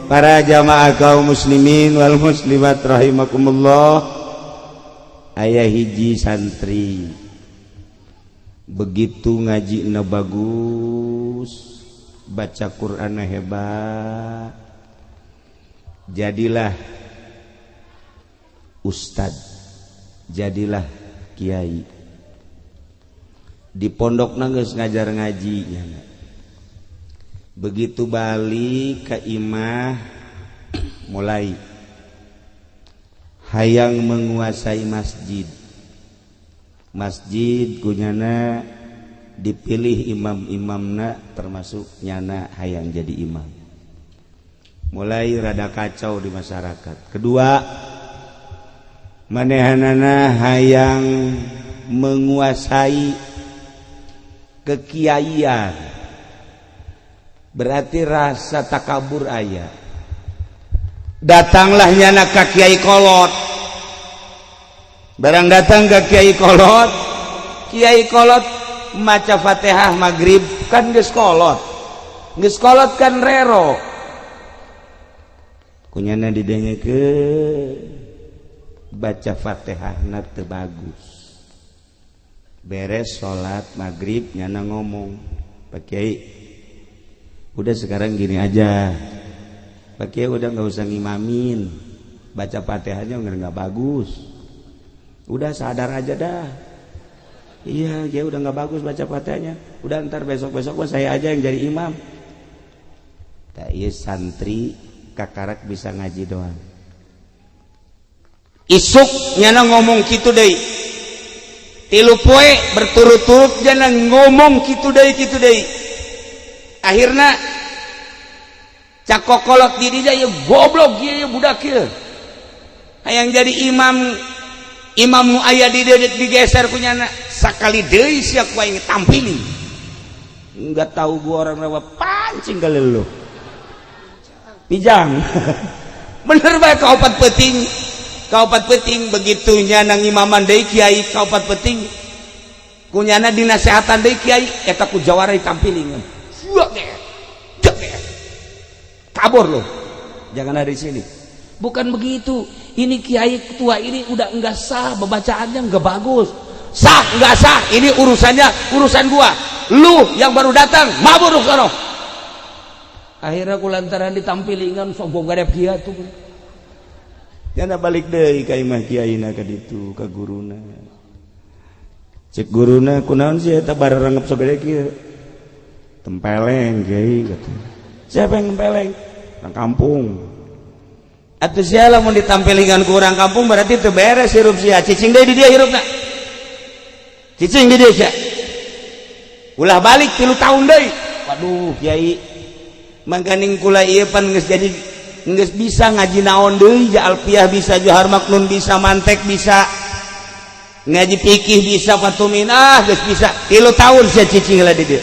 Para jamaah kaum muslimin wal muslimat rahimakumullah, aya hiji santri begitu ngaji na bagus, baca Quran hebat, jadilah ustad, jadilah kiai di pondok, geus ngajar ngaji. Begitu balik ke imah, mulai hayang menguasai masjid. Masjid ku nyana dipilih imam-imamna, termasuk nyana hayang jadi imam. Mulai rada kacau di masyarakat. Kedua, manehanana hayang menguasai kekiaian, berarti rasa takabur aya. Datanglah nyana ka kiai kolot. Barang datang ke kiai kolot, kiai kolot maca Fatihah maghrib, kan geus kolot, geus kolot kan rero. Ku nyana didengekeun baca Fatihah na teu bagus. Beres salat maghrib, nyana ngomong, "Pak Kiai, udah, sekarang gini aja, Pak Kiai udah nggak usah ngimamin, baca Fatihahnya nggak bagus. Udah, sadar aja dah. Iya, dia udah nggak bagus baca Fatihahnya. Udah, ntar besok besok saya aja yang jadi imam." Tak, iya, santri kakarak bisa ngaji doang. Isuk nyana ngomong gitu deh. 3 poe berturut-turut nyana ngomong gitu deh, gitu deh. Akhirnya cek kokolot di dia, "Ya goblok ya budak ya, hayang jadi imam, imam nu aya di dieu digeser ku nyana. Sakali deui sia ku aing tampiling, enggak tahu gua orang Rawa pancing kali lu pijang." Bener bae, kaopat peuting, kaopat peuting begitu nyana ngimaman deui kiai. Kaopat peuting ku nyana dinasehatan deui kiai eta, ku jawara ditampiling, "Kabur lo, jangan ada di sini." "Bukan begitu, ini kiai ketua ini udah enggak sah, bacaannya enggak bagus." "Sah enggak sah ini urusannya urusan gua. Lu yang baru datang, mabur lu sono." Akhirnya ku lantaran ditampilingan sombong gadep kia tuh, nyana balik deui ka imah kiaina ka ditu ka guruna. Cek guruna, "Kunaon sih eta bararangep sagede kieu?" "Tempeleng, Kiai," kata. "Siapa yang tempeleng?" "Orang kampung." "Atuh sia lamun ditampilingan ku orang kampung berarti teu beres hirup sia. Cicing deui di dia hirupna. Cicing di dia sia. Ulah balik 3 tahun deui." "Waduh, Kiai, mangkaning kula ieu pan geus jadi geus bisa ngaji naon deui ja, alfiah bisa, johar maknun bisa, mantek bisa, ngaji fikih bisa, fatumin ah geus bisa. 3 tahun sia cicing lah di dieu.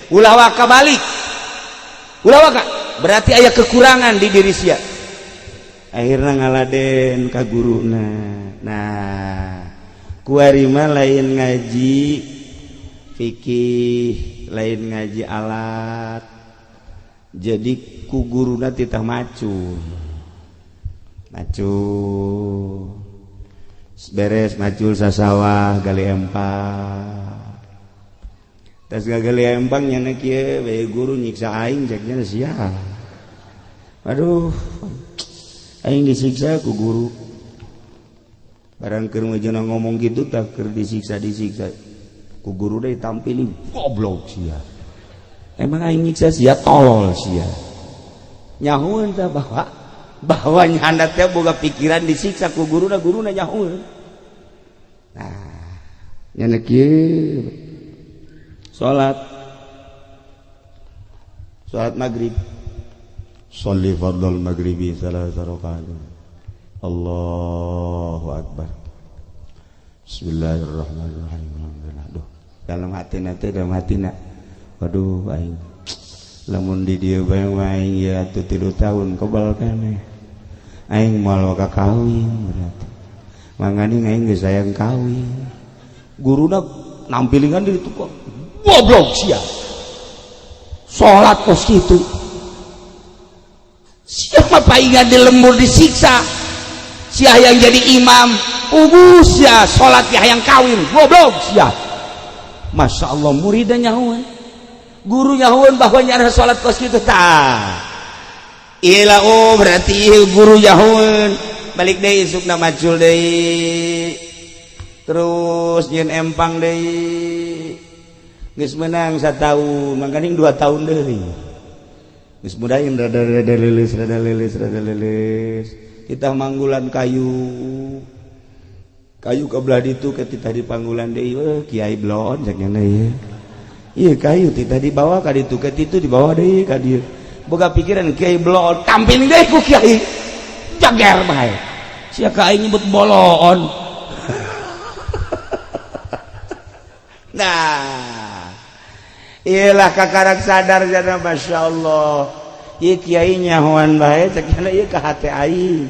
Ulah waka balik. Ulah waka." Berarti aya kekurangan di diri sia. Akhirnya ngaladen ka guruna. Nah, kuari mah lain ngaji fikih, lain ngaji alat, jadi ku guruna titah macul. Macul beres macul, sasawah gali empang. Tas gali empang, nyana kieu bae, "Guru nyiksa aing," ceknya sia. "Aduh, aing disiksa ku guru." Barang keur ngomong gitu, tak keur disiksa, disiksa ku guru deh, tampilin, "Goblok sia, emang aing nyiksa sia? Tolol sia." Nyahueun tah bahwa bahwa nyanda teh boga pikiran disiksa ku guruna. Guruna nyahueun. Nah, nyana kieu, salat, salat maghrib. Sholli fardal maghribi salasa rakaat. Allahu akbar. Bismillahirrahmanirrahim. Aduh, dalam hati nanti, dalam hati nak, waduh, aing lamun di dieu bae aing ya atuh 3 tahun kebal keneh, aing moal ka kawin berarti. Mangani aing geus sayang kawin. Guruna nampilingan di itu kok, "Goblok sia, salat kos kitu sia." mah paingan di lembur disiksa. Sia yang jadi imam, ubu sia salat yang kawin, goblok sia. Masya Allah, muridnya nyahuan, guru nyahuan bahwa nyara salat kos kitu tah. Ila, oh, berarti guru nyahuan. Balik deui isukna, macul deui, terus nyieun empang deui. Geus menang satahun, mangkaning 2 tahun deui geus mudahin rada rada leuleus, rada leuleus, rada leuleus. Kita manggulan kayu, kayu ke belah ditu ke titah di panggulan deui. Weh, kiai blon cek nya ieu. Ieu kayu titah dibawa ka ditu, ke ditu dibawa deui ka dieu. Boga pikiran kiai blon, tampil deui ku kiai jager bae sia ka aing nyebut bolon. Nah, iyalah, kakarak sadar jana. Masya Allah, ieu kiai nyahoan bae cek nya, ieu ka hate aing,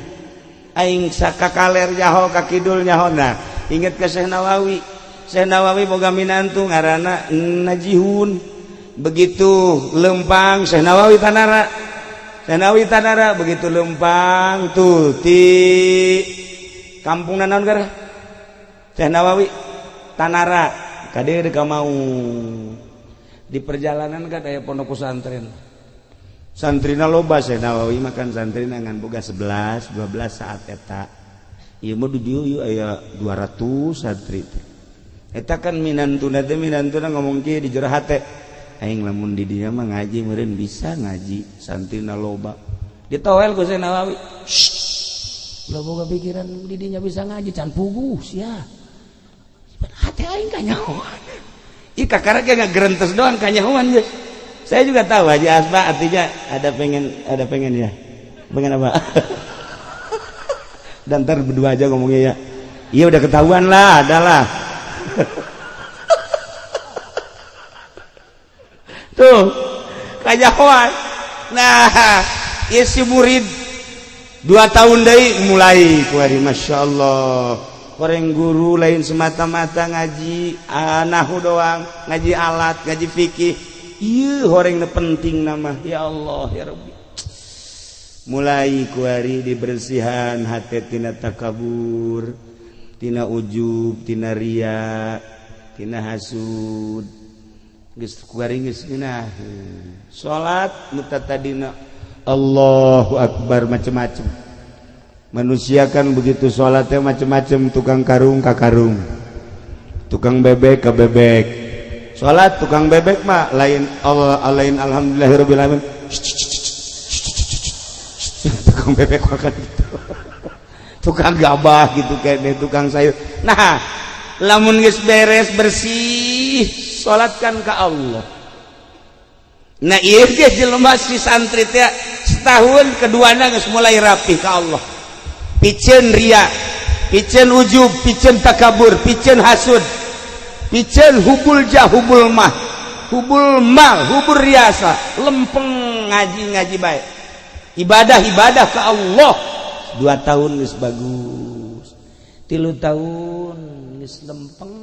aing sakakaler nyaho, ka kidul nyaho. Nah, inget ke Syekh Nawawi. Syekh Nawawi boga minantu ngaranna Najihun. Begitu lempang Syekh Nawawi tanara, Syekh Nawawi tanara, begitu lempang tuh di kampung naon gara Syekh Nawawi tanara kade ka mau di perjalanan kan aya pondok pesantren, santrina loba. Syekh Nawawi makan santrina ngan boga 11 12 saat eta. Ieu mah di dieu ieu aya 200 santri teh. Eta kan minantuna teh, minantuna ngomong kieu di jero hate, aing lamun di dieu mah ngaji meureun bisa ngaji, santrina loba. Ditowel ku Syekh Nawawi, "Shh, lo boga pikiran di dinya bisa ngaji, can puguh sia. Hate aing kanyahoan." Ih, kakara ge ngagerentes doang kanyahoan geus. Saya juga tahu Haji Asma artinya ada pengen, ada pengen ya. Pengen apa? Dan ntar berdua aja ngomongnya ya. Iya, udah ketahuan lah, adalah. Tuh, kanyahoan. Nah, ieu si murid 2 tahun deui mulai kuari, Masya Allah. Koreng guru lain semata-mata ngaji nahu doang, ngaji alat, ngaji fikih. Iya, horeng penting nama ya Allah ya Rabbi. Mulai kuari dibersihan hati tina takabur, tina ujub, tina ria, tina hasud. Geus kuari geus ngeunah salat nu tadina Allahu Akbar macem-macem. Manusia kan begitu sholatnya macem-macem, tukang karung ka karung, tukang bebek ke bebek. Salat tukang bebek mah lain Allah, lain alhamdulillahirabbil alamin. Tukang bebek makan gitu, tukang gabah gitu, kayak tukang sayur. Nah, lamun geus beres bersih salatkan ke Allah. Nah, ieu ge jelema si santri teh setahun keduana geus mulai rapi ke Allah, piceun ria, piceun ujub, piceun takabur, piceun hasud, piceun hubul jah, hubul mah, hubul mal, hubul riasa. Lempeng ngaji-ngaji baik, ibadah ibadah ke Allah. 2 tahun geus bagus, 3 tahun geus lempeng.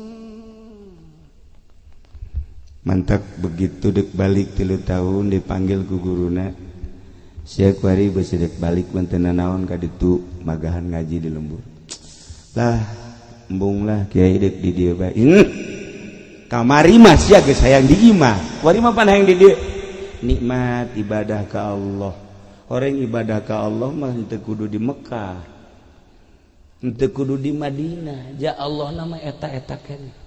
Mantap, begitu dek balik 3 tahun dipanggil ku guruna, sia kuari beusi dek balik mantena naon ka ditu magahan ngaji di lembur lah. Embung lah kiai, dek di dieu bae. Kamari mah sia geus hayang di imah, kuari mah pan hayang di dieu. Nikmat ibadah ka Allah. Orang ibadah ka Allah mah henteu kudu di Mekah, henteu kudu di Madinah. Ja Allah nama eta-eta keneh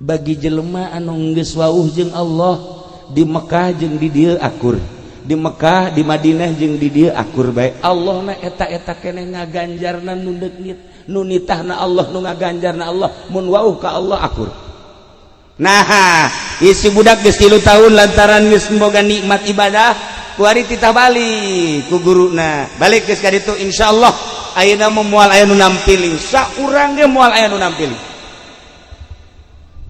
bagi jelema anu geus wauh jeung Allah, di Mekah jeung di dieu akur, di Mekah, di Madinah jeung di dieu akur bae. Allah na eta-eta keneh ngaganjarna nu deuk nu nitahna Allah, nu ngaganjarna Allah mun wauh ka Allah akur. Nah, isi budak geus 3 tahun lantaran geus boga nikmat ibadah, kuari titah balik ku guruna, balik geus ka ditu, insyaallah ayeuna mah moal aya nu nampiling, saurang ge moal aya nu nampiling.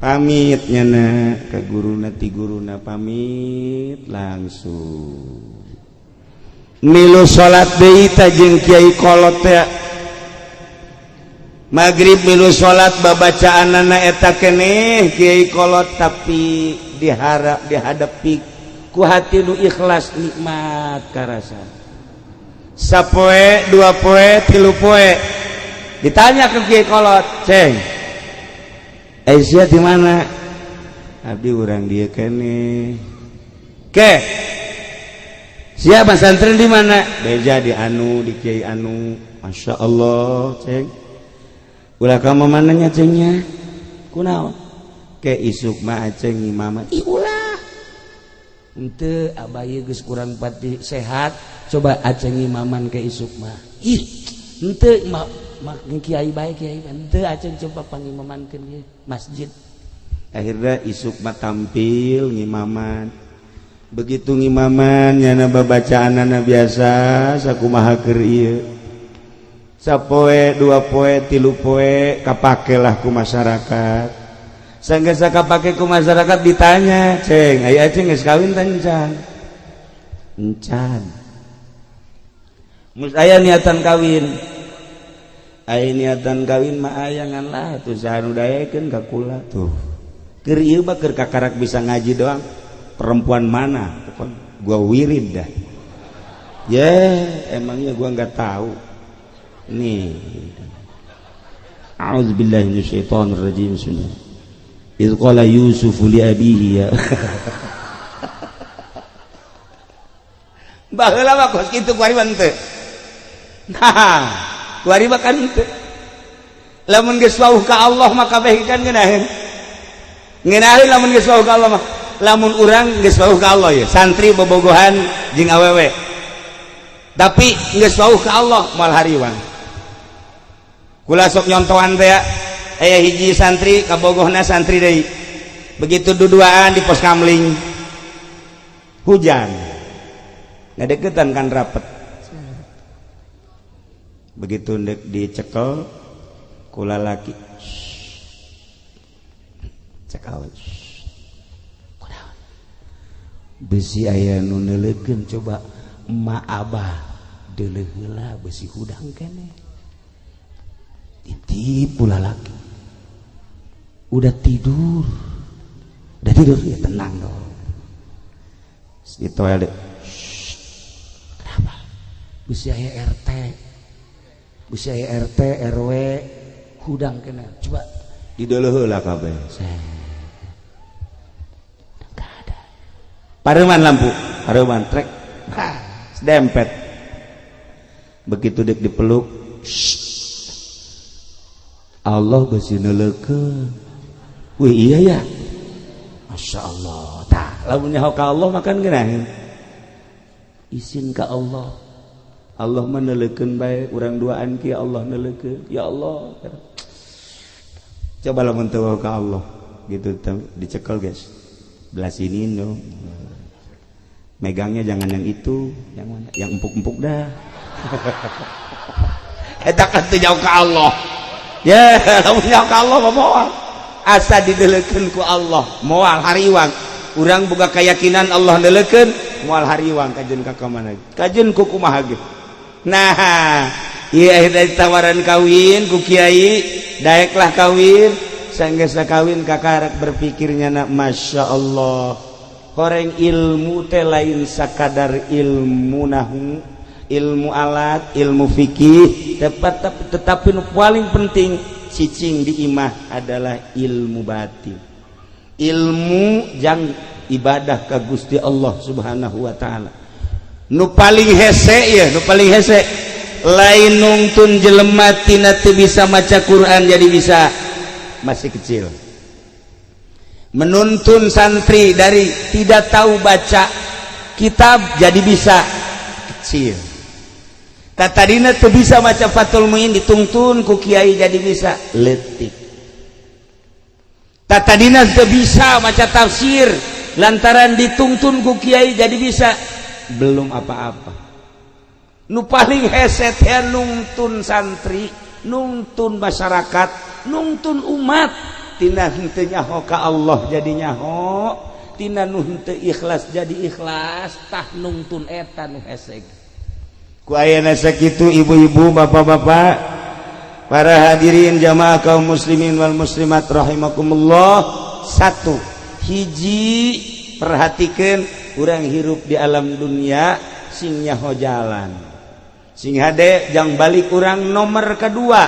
Pamit nyana ke guruna, ti guruna pamit langsung milu salat deui ta jeung kiai kolot teh. Maghrib milu salat, babacaanana eta keneh kiai kolot, tapi diharap dihadapi ku hati nu ikhlas, nikmat karasa. Sapoe, 2 poe, 3 poe, ditanya ke kiai kolot, "Ceng, Aisyah di mana?" "Abdi urang dia kene." "Ke siapa santren di mana?" "Beja di anu, di kiai anu." "Masya Allah, Ceng. Ulah kamu mananya, Cengnya." "Kunaon?" "Ke isuk mah Aceng imaman." "Ih, ulah, ente abah geus kurang pati sehat, coba Aceng imaman ke isuk mah." "Ih, ente mak mak kiai baik, kiai ente Aceng coba pangimamankeun ieu masjid." Akhirnya isuk mah tampil ngimaman. Begitu ngimaman, nyana babacaan biasa sakumaha keur ieu. Sapoe, 2 poe, 3 poe, kapakelah ku masyarakat. Sanggeus kapake ku masyarakat, ditanya, "Ceng, aya Aceng geus kawin tah encan?" "Encan." "Mus aya niatan kawin?" "Aya niatan kawin mah aya, ngan lah tuh saha nu daekeun ka kula tuh. Keur ieu mah keur kakarak bisa ngaji doang. Perempuan mana pokoknya gua wirid dah." "Ya, emangnya gua nggak tahu nih." A'udzubillahi minasyaitonir rajim. Bismillah. Idz qala Yusuf li abihi ya. Baheula mah kos kitu, kuari mah teu. Nah, kuari mah kan teu. Lamun geus wauh ka Allah mah kabeh kan ngeunaheun. Ngeunaheun lamun geus wauh ka Allah mah. Lamun urang geus wauh ka Allah ya, santri bobogohan jeung awewe. Tapi geus wauh ka Allah moal hariwang. Kula sok nyontohan teh ya. Aya hiji santri kabogohna santri deui. Begitu duduaan di pos kamling. Hujan. Ngadeukeutan kan rapet. Begitu ndek dicekel ku lalaki. Cekel. Kunaon? Besi aya nu neuleukeun, coba emak abah deuleuh heula, besi hudang keneh. Ditipu lalaki. Udah tidur. Udah tidur ya, tenang dong. Di toilet. Kenapa? Besi aya RT. Besi aya RT, RW, hudang keneh. Coba dideuleuh heula kabeh. Enggak ada. Pareman lampu, pareman trek. Hah, dempet. Begitu dek dipeluk, shh. Allah besi neuleukeun. Wih, iya ya. Masya Allah. Tah, lamun nyaho ka Allah makan ngeunaheun. Isin ka Allah. Allah mah neuleukeun bae urang duaan ki, Allah neuleukeun. Ya Allah. Coba lamun teu ka Allah gitu dicekel, guys. Belah sini dong. Megangnya jangan yang itu, yang mana? Yang empuk-empuk dah. Eta kan teu jauh ka Allah. Ya, lamun nyaho ka Allah mah moal. Asa dideleukeun ku Allah, moal hariwang. Urang boga keyakinan Allah neulekeun, moal hariwang kajeun ka mana. Kajeun ku kumaha ge. Nah, ieu akhirnya tawaran kawin ku kiai, daeklah kawin. Sanggeusna kawin kakarek berpikirnya nak, Masya Allah. Horeng ilmu teh lain sakadar ilmu nahu, ilmu alat, ilmu fikih, tepat, tetapi nu paling penting cicing di imah adalah ilmu batin, ilmu jang ibadah ka Gusti Allah Subhanahu wa taala. Nu paling hese ya, nu paling hese lain nungtun jelema tina teu bisa maca Quran jadi bisa, masih kecil. Menuntun santri dari tidak tahu baca kitab jadi bisa, kecil. Tadina teu bisa maca Fathul Muin, ditungtun ku kiai jadi bisa, letik. Tadina teu bisa maca tafsir, lantaran ditungtun ku kiai jadi bisa, belum apa-apa. Nu paling hese teh nungtun santri, nungtun masyarakat, nungtun umat tina henteu nyaho ka Allah jadi nyaho, tina nu henteu ikhlas jadi ikhlas. Tah, nungtun eta nu hese. Ku ayana sakitu, ibu-ibu, bapak-bapak, para hadirin jamaah kaum muslimin wal muslimat rahimakumullah. Satu hiji, perhatikan, urang hirup di alam dunia sing nyaho jalan. Sing hade jang balik urang. Nomor kedua,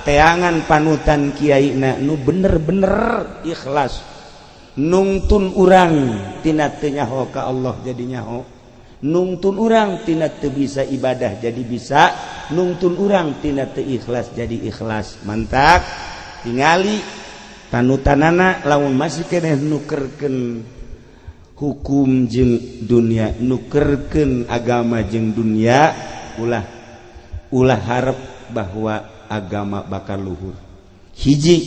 teangan panutan kiai na nu bener-bener ikhlas nungtun urang tina teu nyaho ka Allah jadi nyaho, nungtun urang tina teu bisa ibadah jadi bisa, nungtun urang tina teu ikhlas jadi ikhlas. Mantak tingali panutanana. Lamun masih keneh nukerkeun hukum jeung dunia, nukerkeun agama jeung dunia, ulah ulah harap bahwa agama bakal luhur. Hiji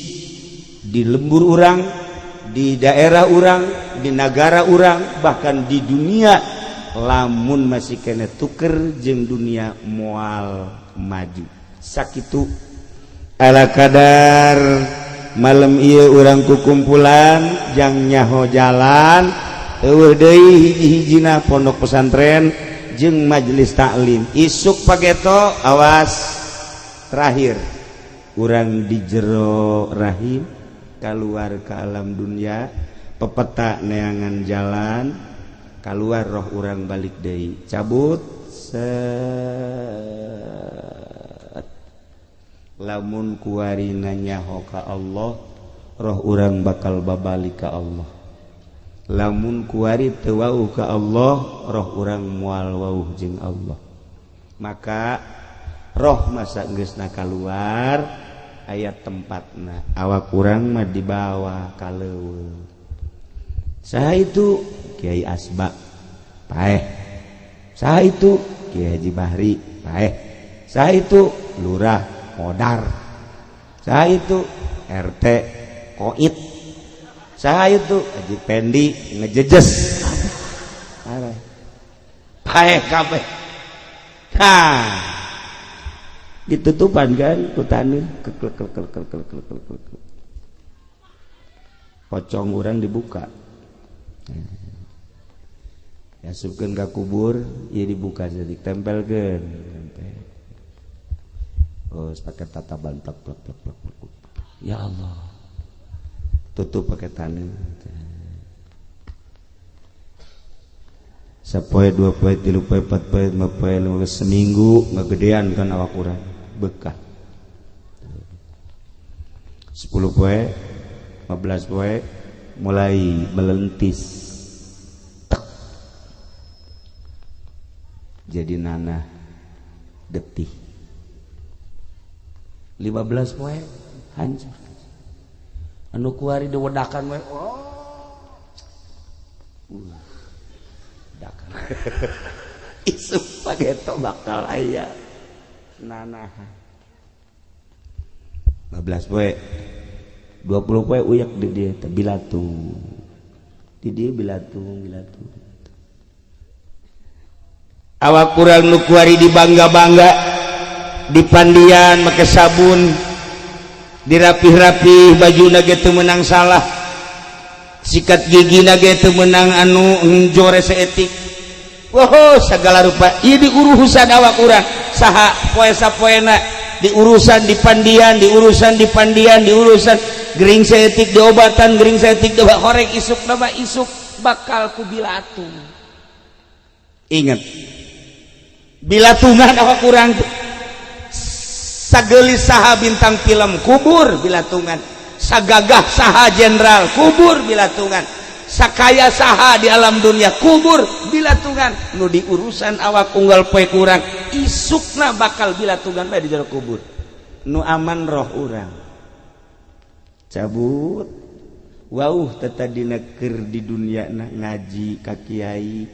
di lembur urang, di daerah urang, di negara urang, bahkan di dunia, lamun masih keneh tuker jeung dunia, moal maju. Sakitu ala kadar malam ieu urang kukumpulan jang nyaho jalan. Euweuh deui hiji-hijina pondok pesantren jeung majelis taklim. Isuk pageto awas, terakhir urang di jero rahim keluar ke alam dunia, pepeta neangan jalan keluar, roh urang balik deui, cabut set. Lamun kuari nyaho ka Allah, roh urang bakal babalik ka Allah. Lamun kuari teu wauh ka Allah, roh urang moal wauh jeung Allah. Maka roh masa geusna kaluar aya tempatna, awak urang mah dibawa ka leuweung. Saha itu? Kiai Asba paeh. Saha itu? Kiai Haji Bahri paeh. Saha itu? Lurah modar. Saha itu? RT koit. Saha itu? Haji Pendi ngejejes paeh kabeh. Ha, ditutupan kan ku taneuh, keklek klek klek klek klek klek klek. Pocong urang dibuka, asupkeun ka kubur ieu, dibuka jadi tempelkeun, tempel. Oh, pakai tataban, plak plak plak plak plak. Ya Allah, tutup pakai tanah. Sapoe, 2 poe, 3 poe, 4 poe, 5 poe, 5, seminggu ngegedean kan awak urang bekah. 10 poe, 15 poe, mulai melentis. Tek. Jadi nanah getih. 15 poe hancur. Anu kuari diwedakan we, oh, wedakan. Isuk pageto bakal aya nanah. 15 poe, 20 poe, uyak di dia teh bilatung, di dia bilatung bilatung. Awak kurang nu kuari dibangga-bangga, dipandian make sabun, dirapih-rapih baju ge teu meunang salah, sikat gigi ge teu meunang anu jore saeutik. Wow, segala rupa ieu diurusan awak urang saha poe sapoena diurusan, dipandian, diurusan, dipandian, diurusan, gering saeutik diobatan, gering saeutik diobat horeng. Isuk nama isuk bakal ku bilatung. Ingat, bilatungan awak urang. Sagelis saha bintang film, kubur bilatungan. Sagagah saha jenderal, kubur bilatungan. Sakaya saha di alam dunia, kubur bilatungan. Nu diurusan awak unggal poe kurang, isukna bakal bilatungan bae di jero kubur. Nu aman roh urang cabut. Wauh, tetap dina keur di dunia na ngaji ka kiai,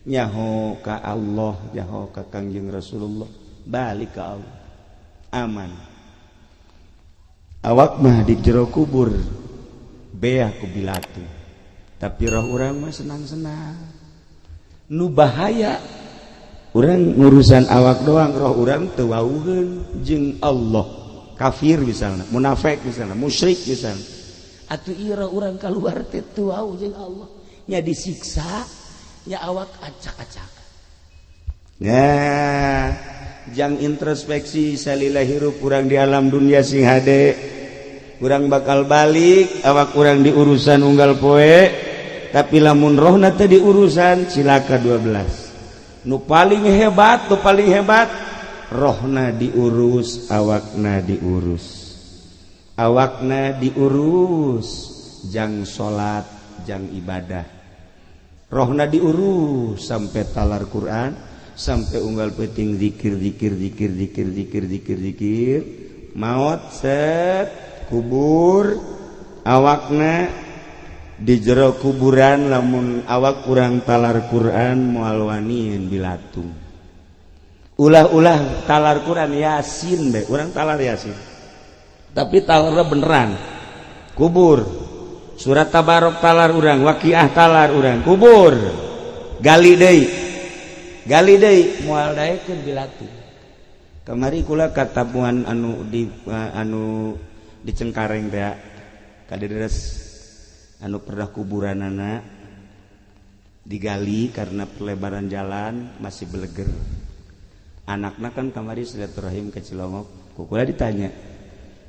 nyaho ka Allah, nyaho ka Kangjeng Rasulullah, balik ke Allah, aman. Awak mah di jero kubur beah ku bilatu, tapi roh urang mah senang-senang. Nu bahaya urang ngurusan awak doang, roh urang teu wauheun jeung Allah, kafir misalnya, munafik misalnya, musyrik misalnya. Atuh ieu roh urang keluar teh teu wauh jeung Allah nya, disiksa nya, awak acak-acak. Nah, jang introspeksi salila hirup urang di alam dunia. Sing hade, urang bakal balik, awak urang diurusan unggal poe, tapi lamun rohna teh diurusan, cilaka 12. Nu paling hebat, nu paling hebat. Rohna diurus, awakna diurus. Awakna diurus jang salat, jang ibadah. Rohna diurus sampai talar Quran, sampai unggal peuting zikir zikir zikir zikir zikir zikir zikir, maot set kubur awakna di jero kuburan lamun awak kurang talar Quran moal wanian dilatung. Ulah-ulah talar Quran Yasin be, urang talar Yasin. Tapi talarna beneran. Kubur. Surat Tabarok talar urang, Waqiah talar urang, kubur. Gali deui. Gali deui moal daekeun dilatung. Kamari kula katamuan anu di anu di Cengkareng teh kaderes anu pernah kuburanana digali karena perlebaran jalan masih beleger. Anakna kan kamari silaturahim ke Cilongok, kula ditanya,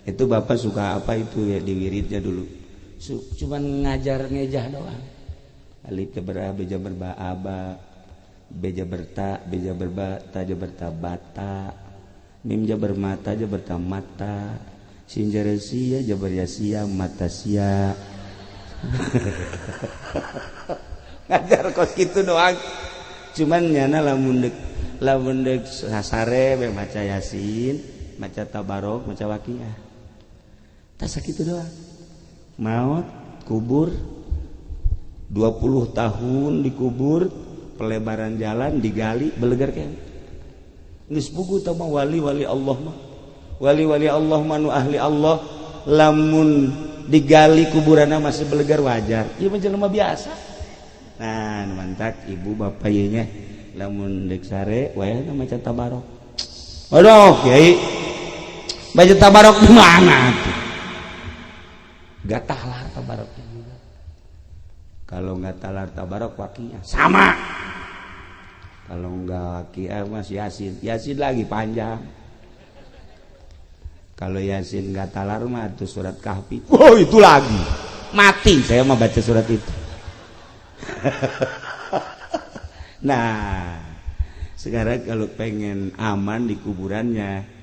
itu bapak suka apa itu ya di wiridnya dulu? Cuman ngajar ngejah doang. Alif jabar a, b jabar ba aba, b jabar ta, b jabar ba, ta jabar ta bata, mim jabar mata jabar ta mata, sin jabar sia jabar ya sia mata sia. Ngajar kos gitu doang. Cuman nyana lamun deuk sasare be maca Yasin, maca Tabarok, maca Waqiah. Tas sakitu doang. Maut, kubur 20 tahun dikubur, pelebaran jalan digali belegar kan. Geus puguh tah mah wali-wali Allah mah. Wali-wali Allah mah nu ahli Allah lamun digali kuburanna masih belegar wajar. Ieu mah jelema biasa. Nah, mantak ibu bapak ieu nya lamun deuk sare wayahna maca Tabarok. Aduh, kiai. Baca Tabarok di mana tuh? Gak talar Tabaroknya juga. Kalau nggak talar Tabarok Waqiah sama. Kalau nggak Waqiah mas Yasin, Yasin lagi panjang. Kalau Yasin nggak talar mah itu surat Kahfi. Oh itu lagi mati saya mah baca surat itu. Nah sekarang kalau pengen aman di kuburannya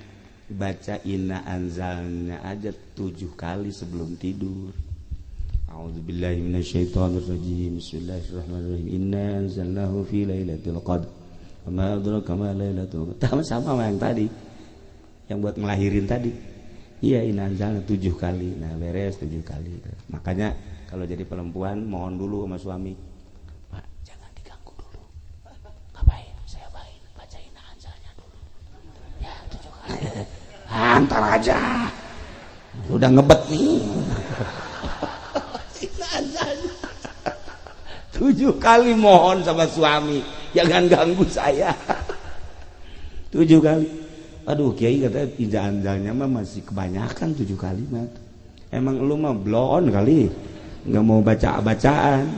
baca inna anzalna aja 7 kali sebelum tidur. A'udzubillahi minasyaitonirrajim. Bismillahirrahmanirrahim. Inna anzalnahu fi lailatul qadr. Wa ma adraka ma lailatul qadr. Sama yang tadi. Yang buat ngelahirin tadi. Iya, inna anzalna 7 kali. Nah, beres 7 kali. Makanya kalau jadi perempuan mohon dulu sama suami. Pak, jangan diganggu dulu. Ngapain? Saya baik baca inna anzalnya dulu. Ya, 7 kali. Antar aja. Udah ngebet nih. 7 kali mohon sama suami, jangan ganggu saya. 7 kali. Aduh, kiai katanya inna anzalnya mah masih kebanyakan 7 kali mah. Emang lu mah bloon kali, nggak mau baca-bacaan.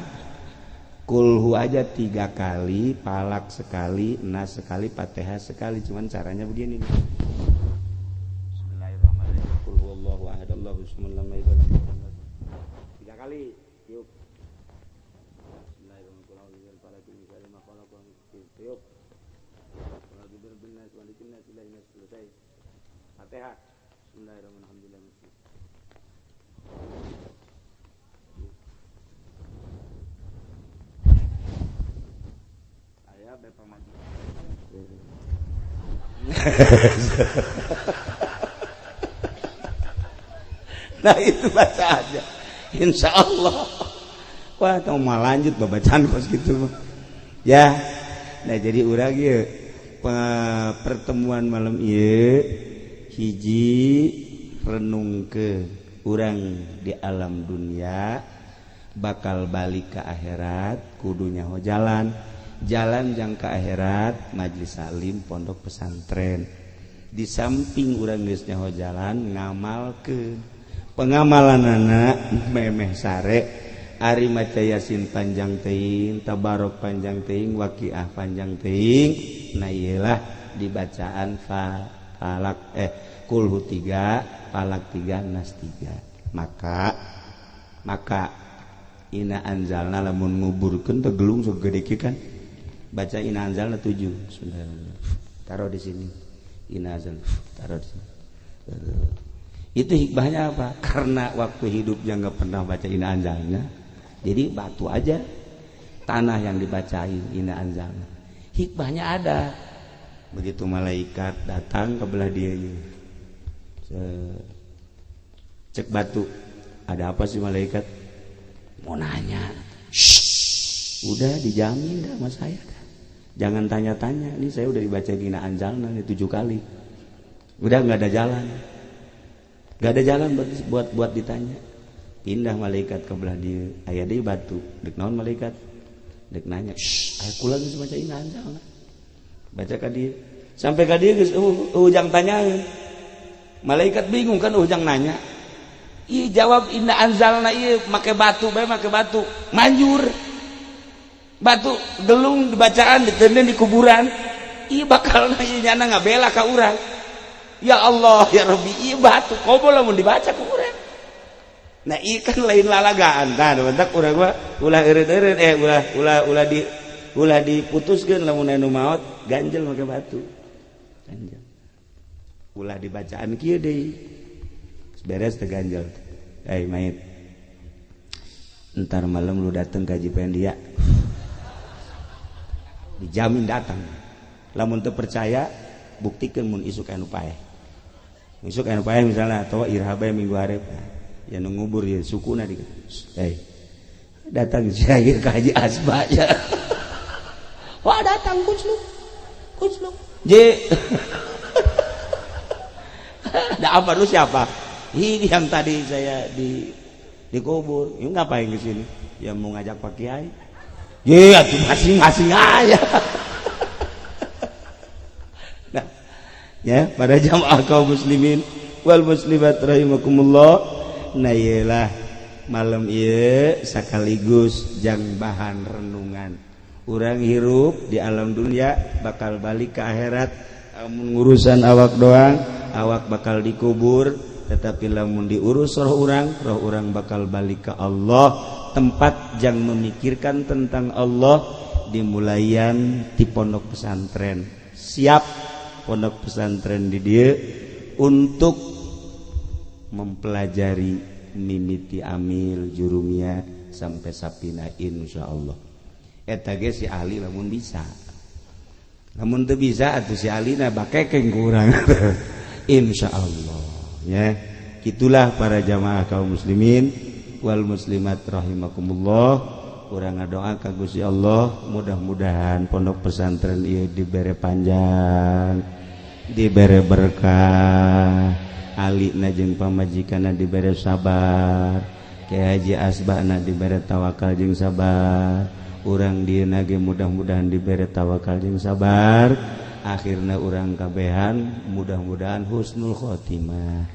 Kulhu aja 3 kali, palak sekali, nas sekali, fatihah sekali. Cuman caranya begini nih. Bismillahirrahmanirrahim. Qul huwallahu ahad, Allahu samad, lam yalid walam yulad. 3 kali. Yuk. Bismillahirrahmanirrahim. Selesai. Fatihah. Bismillahirrahmanirrahim. Saya berpemaji. Nah itu baca aja. Insya Allah. Wah, kamu mau lanjut bacaan kos gitu. Ya. Nah jadi urang ieu pertemuan malam ieu hiji renung ke urang di alam dunia bakal balik ke akhirat kudu nyaho jalan jalan jang ke akhirat majelis salim pondok pesantren di samping urang geus nyaho jalan ngamalkeun pengamalanana memeh sare ari maca Yasin panjang teuing, Tabarok panjang teuing, Waqiah panjang teuing. Nah iyalah dibacaan falak kulhu 3, falak 3, nas 3. Maka inna anzalna lamun nguburkeun teh gelung segede kieu kan. Baca inna anzalna 7. Bismillahirrahmanirrahim. Taruh di sini. Inna anzalna taruh di sini. Itu hikmahnya apa? Karena waktu hidupnya nggak pernah baca inna anzalna, jadi batu aja tanah yang dibacain inna anzalna. Hikmahnya ada. Begitu malaikat datang ke belah dia, cek batu, ada apa sih malaikat? Mau nanya. Shh, udah dijamin dah sama saya dah. Jangan tanya-tanya, ini saya udah dibaca inna anzalna nih 7 kali. Udah nggak ada jalan. Nggak ada jalan buat buat ditanya. Pindah malaikat ke belah dia, aya deui batu. Dek naon malaikat? Dek nanya. Shh, aya kula geus baca inna anzalna. Baca ka dieu. Sampai ka dieu geus ujang tanyaeun. Malaikat bingung kan ujang nanya. Ih jawab inna anzalna ieu make batu bae make batu. Manjur. Batu gelung dibacaan ditenden di kuburan. Ih bakal ieu nyana ngabela ka urang. Ya Allah ya Rabbi, ieu batu komo lamun dibaca ku urang. Nah ieu kan lain lalagaan. Tah bentak urang mah ulah eureun-eureun ulah ulah ulah di ulah diputuskeun lamun anu maot ganjel make batu. Ganjel. Ulah dibacaan kieu deui. Beres teh ganjel. Eh mayit. Entar malam lu dateng ka Haji Pendi ya. Dijamin datang. Lamun teu percaya buktikan mun isuk anu paeh. Isuk anu paeh misalnya atau iraha bae minggu hareup. Ya nu ngubur ya sukuna di. Datang syair ka Haji Asba ya. Wah datang kucluk. Kucluk. J. Ada apa lu siapa? Ini yang tadi saya di dikubur. Ini ngapain ke sini? Ya mau ngajak Pak Kiai. Iya, tuh masing-masing aja. Nah, ya, pada jamaah kaum muslimin wal muslimat rahimakumullah. Nah, iyalah malam ieu sekaligus jang bahan renungan. Urang hirup di alam dunia bakal balik ke akhirat. Amun ngurusan awak doang, awak bakal dikubur, tetapi lamun diurus roh urang bakal balik ke Allah. Tempat yang memikirkan tentang Allah dimulaian di pondok pesantren. Siap pondok pesantren di dia untuk mempelajari mimiti amil jurumia sampai sapina insyaallah. Eta ge si ahli lamun bisa. Lamun teu bisa atuh si ahlina bakekeng ku urang. Insyaallah ya. Itulah para jamaah kaum muslimin wal muslimat rahimakumullah. Urang ngadoa ka Gusti Allah mudah-mudahan pondok pesantren ieu dibere panjang, dibere berkah, alina jeung pamajikanna dibere sabar, Kiai Haji Asbana dibere tawakal jeung sabar, urang dieuna ge mudah-mudahan dibere tawakal jeung sabar, akhirna urang kabehan mudah-mudahan husnul khotimah.